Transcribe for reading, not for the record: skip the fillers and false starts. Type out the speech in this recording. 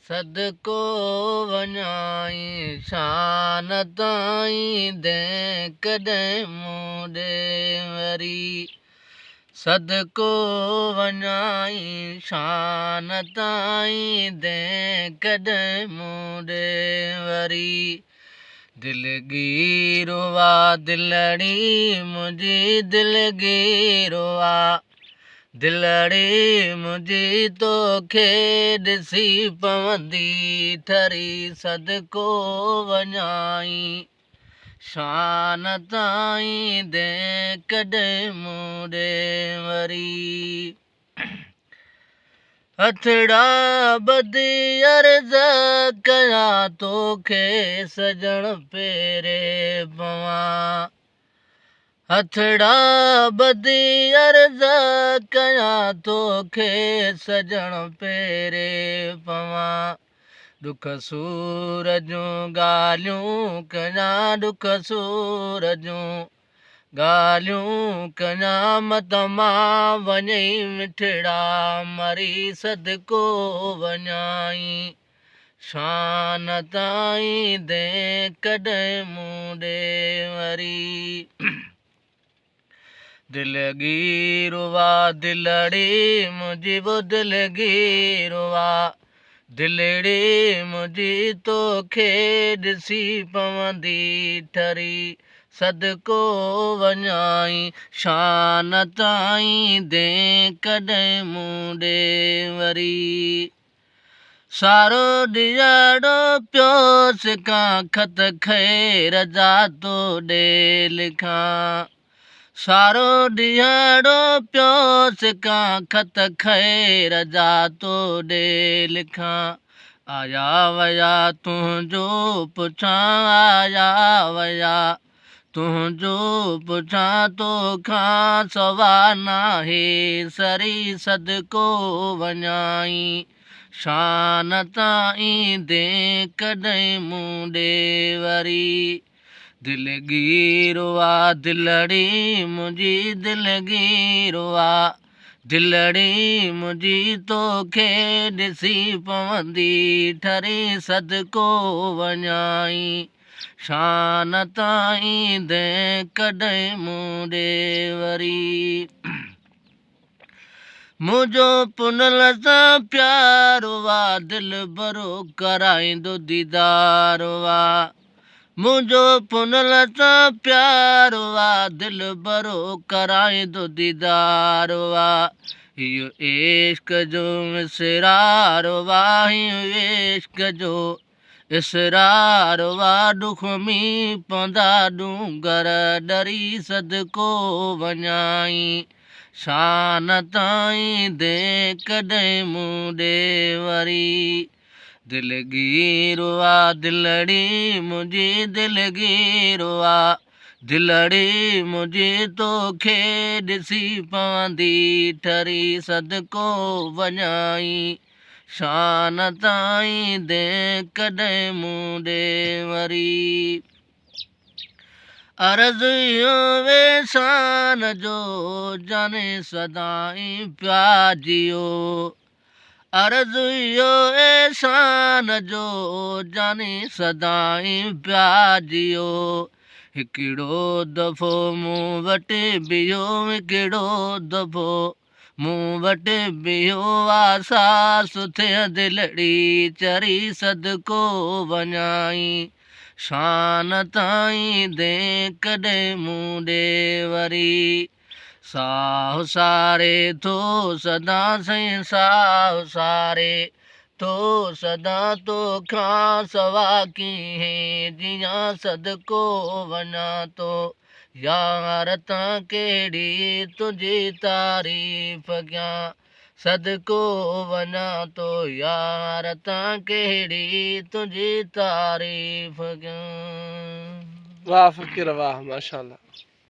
صدقو وڃائي شان تان ايندين ڪڏهن مون ڏي وري. صدقو وڃائي شان تان ايندين ڪڏهن مون ڏي وري. دلگير آ دلڙي منهنجي دلگير آ دلڙي منهنجي توکي ڏسي پوندي ٺري. صدقو وڃائي شان تان ايندين ڪڏهن مون ڏي وري. هٿڙا ٻڌي عرض ڪيان توکي سڄڻ پيري پوان. هٿڙا ٻڌي عرض ڪيان توکي سڄڻ پيري پوان. ڏک سور جون ڳالهيون ڪيان ڏک سور جون ڳالهيون ڪيان مت مان وڃي مٺڙا مري. صدقو وڃائي شان تان ايندين ڪڏهن مون ڏي وري. دلگير آ دلڙي منهنجي دلگير آ دلڙي منهنجي توکي ڏسي پوندي ٺري. صدقو وڃائي شان تان ايندين ڪڏهن مون ڏي وري. سارو ڏينهڙو پيو سڪان خط خير جا تو ڏي لکان. سارو ڏينهڙو پيو سڪان خط خير جا تو ڏي لکان. آيا ويا تنهنجو پڇان آيا ويا تنهنجو پڇان توکان سوا ناهي سري. صدقو وڃائي شان تان ايندين ڪڏهن مون ڏي وري. دلگير آ دلڙي منهنجي دلگير آ دلڙي منهنجي توکي ڏسي پوندي ٺري. صدقو وڃائي شان تان ايندين ڪڏهن مون ڏي وري. منهنجو پنهل سان پيار آ دل برو ڪرائيندو ديدار آ. منهنجو پنهل سان پيار آ دل برو ڪرائيندو ديدار آ. اهو عشق جو اسرار آ اهو عشق جو اسرار آ. ڏک ۾ پوندا ڏونگر ڏري. صدقو وڃائي شان تان ايندين ڪڏهن مون ڏي وري. دلگير آ دلڙي منهنجي دلگير آ دلڙي منهنجي توکي ڏسي پوندي ٺري. صدقو وڃائي شان تان ايندين ڪڏهن مون ڏي وري. عرض اهو ويسان جو جاني سدائين پيا جيو. عرض اهو احسان جو جاني سدائين پيا جيو. هڪڙو دفعو مون وٽ بيهو هڪڙو دفعو مون وٽ بيهو. آساس ٿئي دلڙي چري. صدقو وڃائي شان تان ايندين ڪڏهن مون ڏي وري. ساهه ساري ٿو سدا سائين ساهه ساري ٿو سدا توکان سوا ڪيئن جيان. صدقو وڃان ٿو يار تان ڪهڙي تنهنجي تعريف ڪيان. صدقو وڃان ٿو يار تان ڪهڙي تنهنجي تعريف ڪيان. واهه فقير واهه، ماشاءالله.